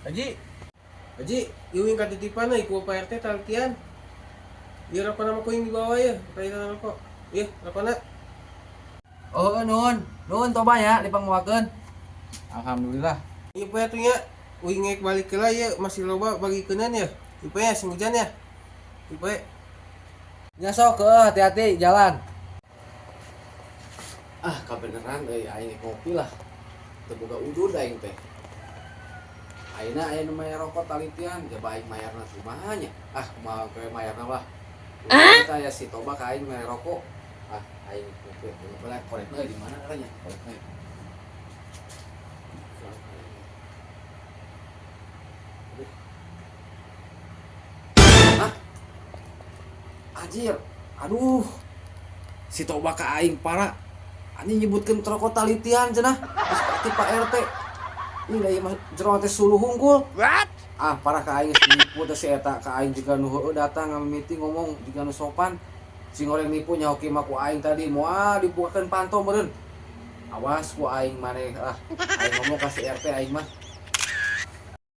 Haji. Haji, ieu uing katitipan euy ku Pak RT talitian. Ieu rokona mah ku uing dibawa ya, kaitan rokok. Ieu rokona. Oh, nuhun. Nuhun, Toba, ya dipangmawakeun. Alhamdulillah. Ieu poe atuh nya, uing ngek balik heula ieu masih loba bagikeunana ya. Ieu poe ya sing hujan ya. Ieu poe. Ya sok, hati-hati jalan. Ah, kabeneran euy, aing ngopi lah. Teu boga udud aing teh. Ayeuna aya nu mayar rokok talitian, jaba aing mayarna kumaha nya? Ah, kumaha ke mayarna lah. Kita ya si Toba ka aing mayar rokok. Ah, aing ngopi. Boleh korekna di mana katanya? Korekna. Aduh. Hah? Anjir. Aduh. Si Toba ka aing parah. Anjing, nyebutkeun rokok talitian cenah. Terus pati Pak RT. Ih, da ieu mah jero teh suluh hungkul. What? Ah, parah ka aing, geus nipu teh si eta ka aing, jiga nu heueuh datang ngamimiti ngomong jiga nu sopan. Sing goreng nipu nyaho kieu mah ku aing tadi moal dibukakeun panto meureun. Awas ku aing maneh ah. Aing ngomong ka si RT aing mah.